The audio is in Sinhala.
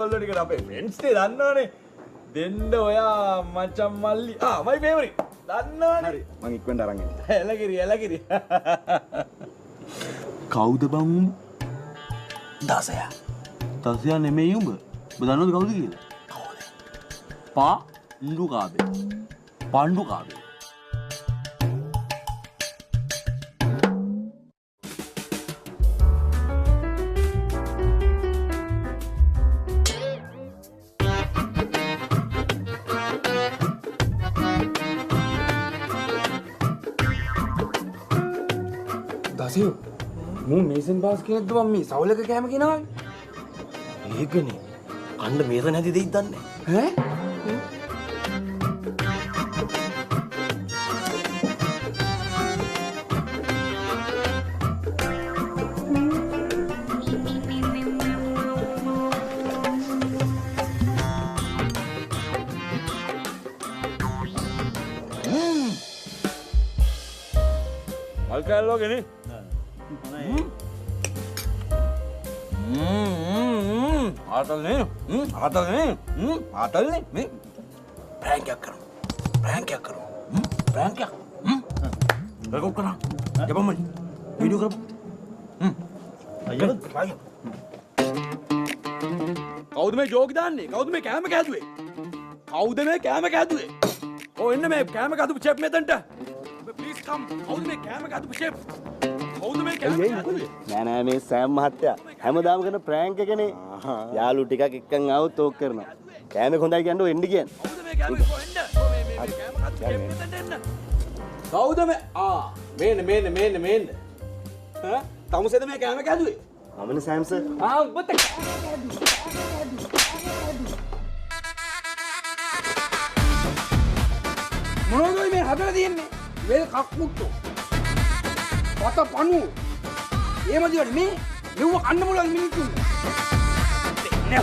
කොල්ලෝ ටිකට අපේ ෆ්‍රෙන්ඩ්ස් නේ දන්නවනේ. දෙන්න ඔයා මචං මල්ලි. ආ මයි ෆේවරිට්. දන්නවනේ. හරි මං ඉක්මනට අරන් එන්න. එලකිරි එලකිරි. කවුද බං උඹ? දසයා. දසයා නෙමෙයි උඹ. උඹ දන්නවද කවුද කියලා? කවුද? පා ණ්ඩු කාබේ. පණ්ඩු කාබේ. දසියු මූ මේසන් බාස් කෙනෙක්ද බං මේ සවුලක කෑම ගෙනාවේ? ඒකනේ. කන්න මේස නැති දෙයක් දන්නේ ඈ? මල් කෑල්ල වගේ නේ. ආතල් නේ. ආතල් නේ. ආතල් නේ. මේ ප්‍රැන්ක් එකක් කරමු. ප්‍රැන්ක් එකක් කරමු. ප්‍රැන්ක් එකක්. රෙකෝඩ් කරා. ජපන් මල්ලි. වීඩියෝ කරමු. අයියෝ කවුද මේ ජෝක් දාන්නේ? කවුද මේ කෑම කෑදුවේ? කවුද මේ කෑම කෑදුවේ? ඔව් එන්න මේ කෑම කෑදුපු චෙෆ් මෙතනට. ප්ලීස් කම්. කවුද මේ කෑම කෑදුපු චෙෆ්? කවුද මේ කෑම කෑදුවේ? නෑ නෑ මේ සෑම් මහත්තයා හැමදාම කරන ප්‍රෑන්ක් එකනේ. යාළු ටිකක් එක්කන් ආවොත් ඕක කරනවා. කෑම හොඳයි කියන්න ඔය එන්න කියන්නේ. කවුද මේ කෑම කෝ එන්න? ඔව් මේ මේ කෑම කෑදුපු චෙෆ් මෙතනට එන්න. කවුද මේ ආ මේන්න මේන්න මේන්න මේන්න. ඈ තමුසේද මේ කෑම කෑදුවේ? මමනේ සෑම් සර්. ආ උඹත් කෑම කෑදුවේ. මොනවද ඔය මේ හදලා තියෙන්නේ? වෙල් කක්මුට්ටු. පත පණු. එහෙම දේවල් මේ මෙව්ව කන්න පුළුවන් මිනිස්සුන්ට. නෑ.